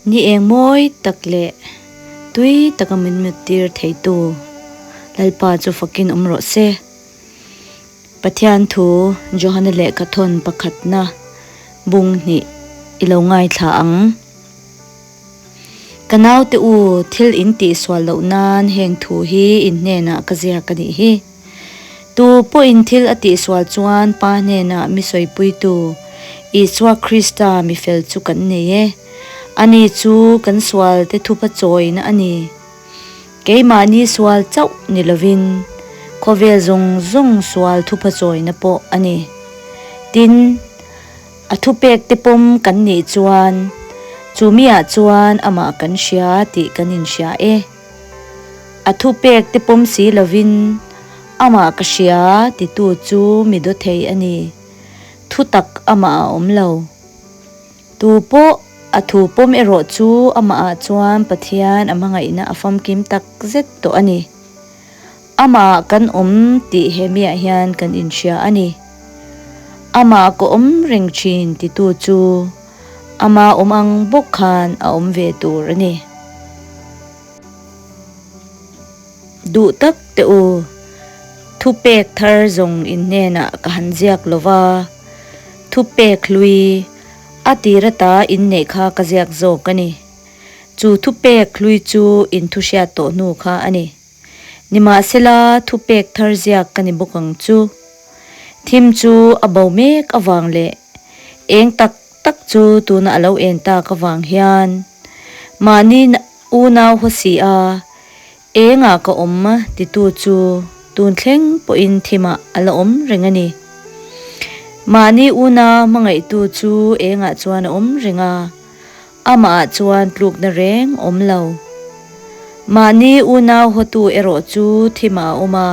Ni eng mawi tak leh tui taka min muttir theitu Lalpa chu fakin awm rawh se. Pathian thu Johana lehkha thawn pakhatna bung hnih i lo ngaithla ang. Ka naute u, thil in tihsual loh nan heng thu hi in hnenah ka ziak a nih hi. Tu pawhin thil a tihsual chuan Pa hnenah mi sawipuitu, Isua Krista mi fel chu kan nei e. Ani chu kan sualte thupa chawina a ni. Keimahni sual chauh ni lovin khawvel zawng zawng sual thupa chawina pawh a ni. Tin, a thupekte pawm kan nih chuan chu miah chuan amah kan hria tih kan inhria e. A thupek te pawm si lovin amah ka hria titu chu mi daw thei a ni. Thu tak amah a awm lo. Tu pawh a thu pawm erawh chu amahah chuan Pathian a hmangaihna a famkim tak zet tawh a ni. Amahah kan awm tih he miah hian kan inhria a ni. Amah ka awm reng thin titu chu Ama awm ang bawk khan a awm ve tur a ni. Duh tak teh u, thupek thar zawng in hnenah ka han ziak lo va, thupek hlui a tir ata inneih kha ka ziak zawk a ni. Chu thupek hlui chu in thu hriat tawh hnu kha a ni. Nimahsela thupek thar ziak ka ni bawk ang chu. Thim chu a bo mek avang leh eng tak tak chu tuna a lo en tak avang hian mahni unau haw si a, engah ka awm titu chu tun thleng pawhin thimah a la awm reng a ni. Mahni unau hmangaihtu chu engah chuan a awm reng a, amahah chuan tlukna reng awm lo. Mahni unau hawtu erawh chu thimah a awm a,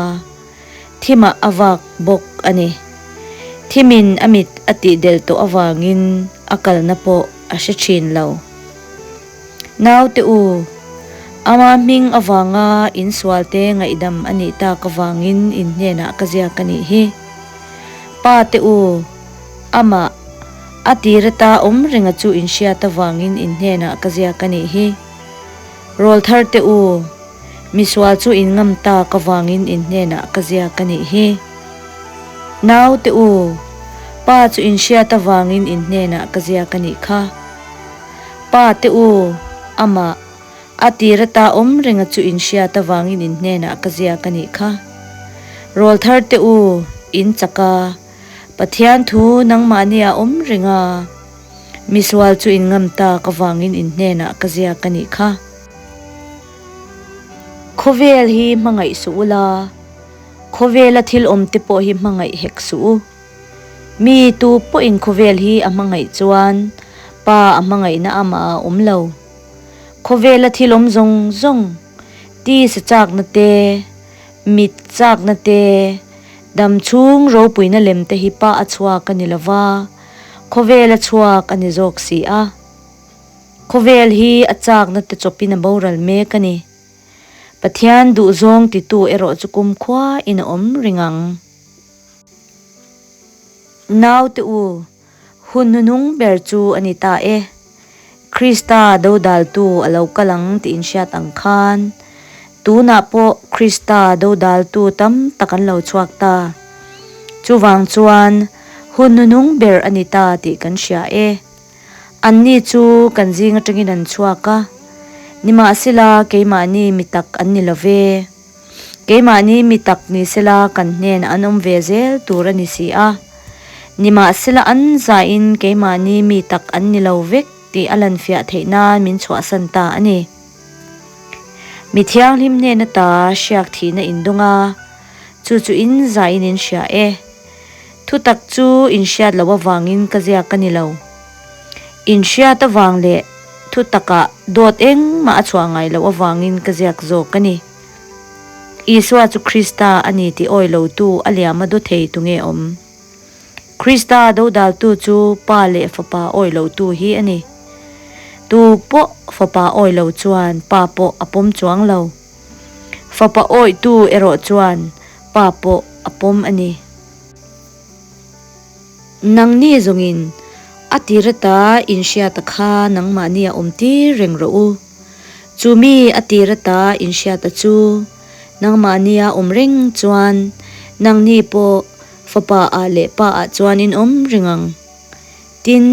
Thimah a vak bawk a ni. Thimin a mit a tih del tawh avangin a kalna pawh a hre thin lo. Naute u, ama hming avanga in sualte ngaihdam a nih tak avangin in hnenah ka ziak a nih hi. Pa te u, amah a tir ata awm renga chu in hriat avangin in hnenah ka ziak a nih hi. Rawlthar te u, Misual chu in ngam tak avangin in hnenah ka ziak a nih hi. Naute u, Pa chu in hriat avangin in hnenah ka ziak a nih kha. Pa te u, amah, a tir ata awm renga chu in hriat avangin in hnenah ka ziak a nih kha. Rawlthar te u, in chak a, Pathian thu nangmahni a awm reng a, misual chu in ngam tak avangin in hnenah ka ziak a nih kha. Khawvel hi hmangaih suh ula, khawvela thil awm te pawh hi hmangaih hek suh u. Mi tu pawhin khawvel hi a hmangaih chuan Pa a hmangaihna amah a awm lo. Khawvela thil awm zawng zawng, tisa chakna te, mit chakna te, dam chhung ropuina lem te hi Pa a chhuak a ni lova, khawvel a chhuak a ni zawk si a. Khawvel hi a chakna te chawpin a boral mek a ni. Pathian duhzawng titu erawh chu kumkhua in a awm reng ang. Naute u, hun hnuhnung ber chu a ni ta e. Krista dodaltu a lo kal ang tih in hriat ang khan, tunah pawh Krista dodaltu tam tak an lo chhuak ta. Chuvang chuan hun hnuhnung ber a ni ta tih kan hria e. Anni chu kan zing atangin an chhuak a, nimahsela keimahni mi tak an ni lo ve. Keimahni mi tak ni sela kan hnenah an awm ve zel tur a ni si a. Nimahsela an zahin keimahni mi tak an ni lo vek tih a lanfiah theih nan min chhuahsan ta a ni. Mi thianghlim hnen ata hriak thihna indawng a, chu chu in zahin in hria e. Thutak chu inhriat loh avangin ka ziak a ni lo. Inhriat avang leh thutakah dawt engmah a chhuah ngai loh avangin ka ziak zawk a ni. Isua chu Krista a ni tih awi lotu a liam a daw thei tu nge awm? Krista dodaltu chu Pa leh Fapa awi lotu hi a ni. Tu pawh Fapa awi lo chuan Pa pawh a pawm chuang lo. Fapa awitu erawh chuan pa pawh a pawm a ni. Nangni zawngin A tir ata inhriata kha nangmahni a awm tir reng rawh u. Chu mi a tir ata inhriata chu nangmahni a awm reng chuan nangni pawh Fapa ah leh Pa ah chuan in awm reng ang. Tin,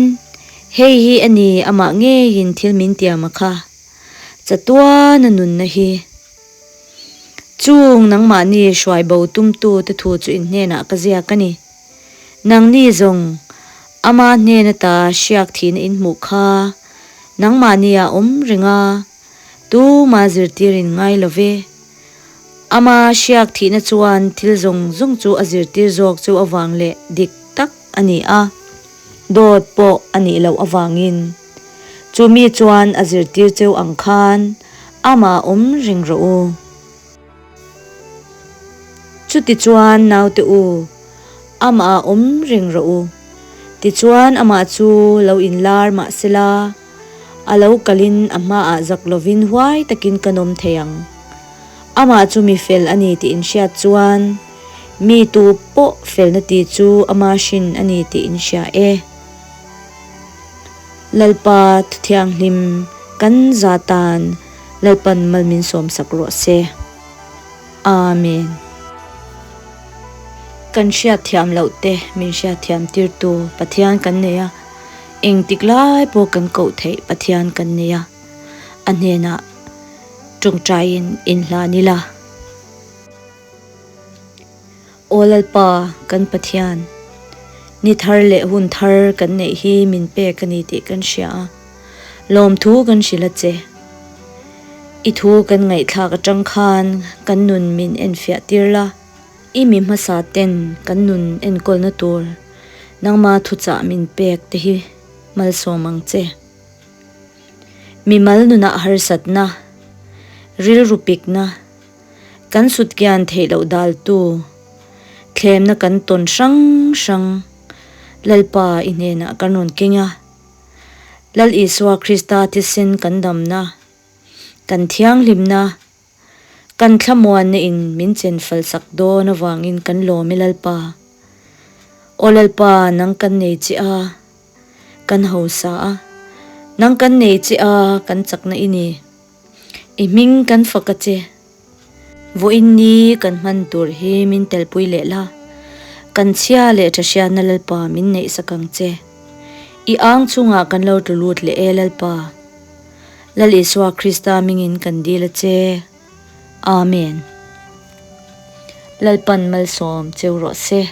hei hi a ni amah ngeiin thil min tiam a kha. Chatuana nunna hi. Chung nangmahni hruai bo tumtu te thu chu in hnenah ka ziak a ni. Nangni zawng ama hnen ata hriak thihna in hmuh kha nangmahni ah awm reng a, tuma zirtir in ngai lo ve. Ama hriak thihna chuan thil zawng zawng chu a zirtir zawk chu avang leh dik tak a ni a, dawt pawh a nih loh avangin. Chu mi chuan a zirtir cheu ang khan amah awm reng rawh u. Chutichuan naute u, amah awm reng rawh u. Tichuan amah chu lo inlar mah sela, a lo kalin a hmaah zak lovin huai takin kan awm thei ang. Amah chu mi fel a ni tih inhriat chuan mi tu pawh felna ti chu ama hrin a ni tih inhria e. Lalpa Thuthianghlim kan za tan Lalpan mal min sawmsak rawh se. Amen. Kan hriatthiam loh te min hriatthiam tirtu Pathian kan nei a, engtik lai pawh kan koh theih Pathian kan nei a, a hnenah tawngtaiin inhlan ila. Aw Lalpa, kan Pathian, ni thar leh hun thar kan neih hi min pek a ni tih kan hria a, lawmthu kan hrilh a che. I thu kan ngaihthlak atang khan kan nun min enfiah tir la, i mi hmasa ten kan nun enkawlna tur nangma thuchah min pek te hi malsawm ang che. Mimal nunah harsatna, rilru pikna, Kan sutkian theih loh daltu, thlemna kan tawn hrang hrang Lalpa i hnenah kan rawn keng a. Lal Isua Krista thisen kan damna, kan thianghlimna, kan thlamuanna in min chenfal sak dawn avangin kan lawm e Lalpa. Aw Lalpa nang kan nei che a, kan hausa a, nang kan nei che a, kan chakna i ni. I hming kan fak a che. Vawiin ni kan hman tur hi min telpui leh la, kan chhia leh tha hriatna Lalpa min neih sak ang che. I ang chungah kan lo tlu lut leh e Lalpa. Lal Isua Krista mingin kan dil a che. Amen. Lalpan malsawm cheu rawh se.